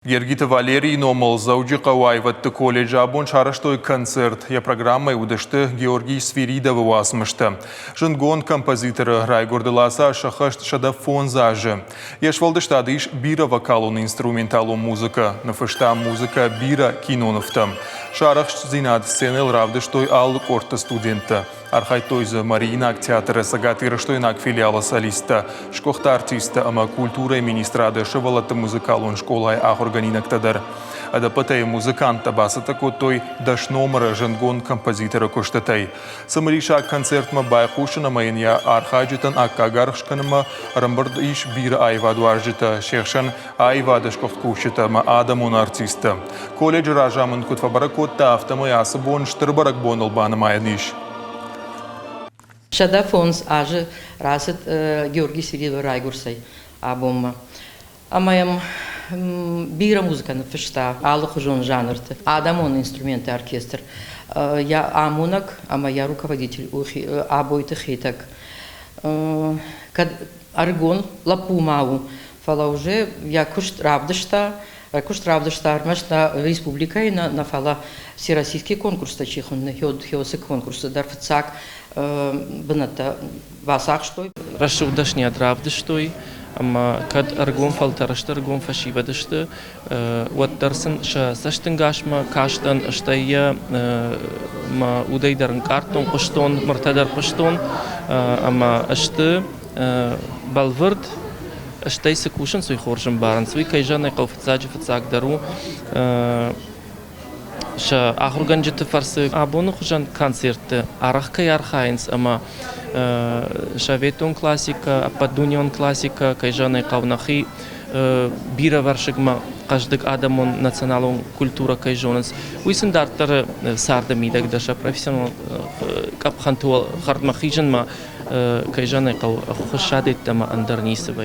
Гергиты Валерийы номыл Дзӕуджыхъӕуы аивӕдты колледжы абон сарӕзтой концерт. Йӕ программӕйы уыдысты Георгий Свиридовы уацмыстӕ. Зындгонд композиторы райгуырдыл ацы аз сӕххӕст 105 азы. Йе сфӕлдыстады ис бирӕ вокалон-инструменталон музыкӕ, ныффыста музыкӕ бирӕ кинонывтӕм. Сӕ арӕхстдзинад сценӕйыл равдыстой алы къордты студенттӕ. Архайдтой дзы Мариинаг театры цӕгатирыстойнаг филиалы солисттӕ, сгуыхт артисттӕ ӕмӕ культурӕйы министрады сывӕллӕтты музыкалон скъолайы ахуыргӕнинӕгтӕ дӕр. Ӕдӕппӕтӕй музыканттӕ бацӕттӕ кодтой дӕсномыры зындгонд композиторы куыстытӕй. Цымыдисаг концертмӕ байхъусын ӕмӕ йын йӕ архайджытӕн аккаг аргъ скӕнынмӕ ӕрӕмбырд ис бирӕ аивадуарзджытӕ, се хсӕн аивады сгуыхт кусджытӕ ӕмӕ адӕмон артисттӕ. Колледжы разамынд куыд фӕбӕрӕг кодта, афтӕмӕй ацы бон стыр бӕрӕгбоныл банымайӕн ис. 105 азы рацыд Георгий Свиридовы райгуырцӕй абонмӕ. Ӕмӕ йӕм бирӕ музыкӕ ныффыста алыхуызон жанрты. Адӕмон инструментты оркестр йӕ амонӕг ӕмӕ йӕ руководитель у Абойты Хетӕг. Кӕд ӕрыгон лӕппу ма у, фӕлӕ уже йӕ куыст равдыста, куыст равдыста ӕрмӕст нӕ республикӕйы нӕ, нӕ фӕлӕ всероссийский конкурстӕ чи хуынны, хеосы конкурсты дӕр фыццаг бынӕттӕ бацахстой. Рӕсугъд дӕсныйад равдыстой ӕмӕ кӕд ӕргом фӕлтӕр сты, ӕргом фӕсивӕд сты, уӕддӕр сын сӕ цӕстӕнгасмӕ кастӕн, стӕй йӕ мӕ удӕй дӕр ӕнкъардтон, хъуыстон, мыртӕ дӕр хъуыстон ӕмӕ сты бӕлвырд, стӕй цы кусынц, уый хорз ӕмбарынц. Уый, кӕй зӕгъын ӕй хъӕуы, фыццаджы фыццагдӕр у сӕ ахуыргӕнджыты фӕрцы. Абоны хуызӕн концертты арӕх кӕй архайынц ӕмӕ советон классикӕ, ӕппӕтдунеон классикӕ, кӕй зӕгъын ӕй хъӕуы, нӕхи бирӕвӕрсыгмӕ хъӕздыг адӕмон националон культурӕ кӕй зонынц, уый сын дарддӕры царды мидӕг дӕр сӕ профессионалон къӕпхӕнты хӕрдмӕ хизынмӕ кӕй зӕгъын ӕй хъӕуы, ӕххуыс ӕддӕмӕ ӕндӕр ницы вӕййы.